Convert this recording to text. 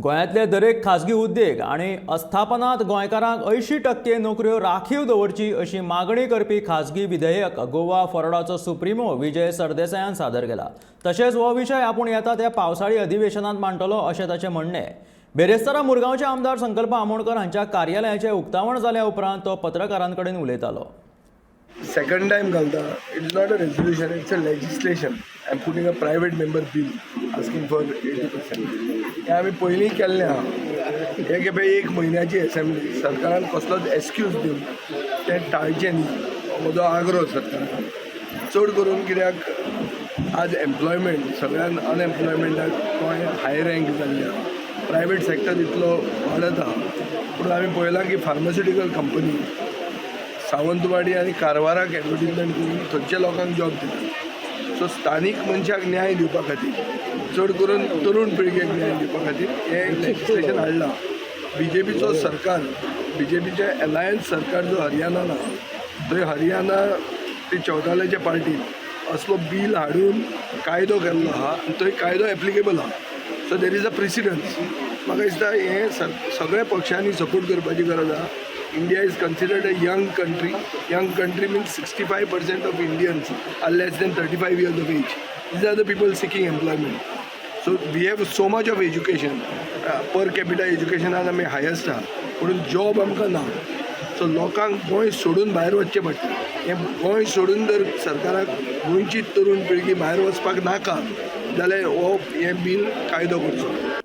गोंयांतले दरेक खाजगी उद्देग आनी अस्थापनांत गोंयकारांक 80% नोकऱ्यो राखीव दवरची अशी मागणी करपी खाजगी विधेयक गोवा फॉरवर्डाचो सुप्रिमो विजय सरदेसायान सादर केला. तशेंच हो विशय आपूण येता त्या पावसाळी अधिवेशनात मांडटलो अशें ताचें म्हणणें. बेरेस्तारा मुरगांवचे आमदार संकल्प आमोणकर हांच्या कार्यालयाचें उक्तावण जाल्या उपरांत तो पत्रकारां कडेन उलयतालो. सेकंड टायम घालता. It is not a resolution, it's a legislation. I am putting a private member bill asking for 80%. हें आमी पयलीं केल्लें आहा. हे खेपे एक म्हयन्याची एसेंब्ली, सरकारान कसलोच एक्सक्यूज दिवन तें टाळचें न्ही हो म्हजो आग्रो सरकाराक. चड करून कित्याक आज एम्प्लॉयमेंट सगळ्यान अनएम्प्लॉयमेंटाक गोंय हाय रँक जाल्लें आहा. प्रायवेट सेक्टर इतलो वाडत आहा, पूण आमी पळयलां की फार्मास्युटिकल कंपनी सावंतवाडी आनी कारवाराक एडवर्टीजमेंट करून थंयच्या लोकांक जॉब दिता. सो स्थानीक मनशाक न्याय दिवपा खातीर, चड करून तरुण पिळगेक न्याय दिवपा खातीर हें लेजिस्लेशन हाडलां. बीजेपीचो सरकार, बीजेपीचें एलायन्स सरकार जो हरियाणान आहा, थंय हरियाणा ती चौटाल्याच्या पार्टीन असलो बील हाडून कायदो केल्लो आहा आनी थंय कायदो एप्लिकेबल आहा. So there is a precedence. म्हाका दिसता हें सगळ्या पक्षांनी सपोर्ट करपाची गरज आहा. India is considered a young country. Young country means 65% of Indians are less than 35 years of age. These are the people seeking employment. So we have so much of education. Per capita एज्युकेशनान आमी highest आहा, पूण job आमकां ना. So लोकांक गोंय सोडून भायर वचचें पडटा. हें गोंय सोडून जर सरकाराक गोंयची तरुण पिळगी भायर वचपाक नाका जाल्यार हो हें बील कायदो करचो.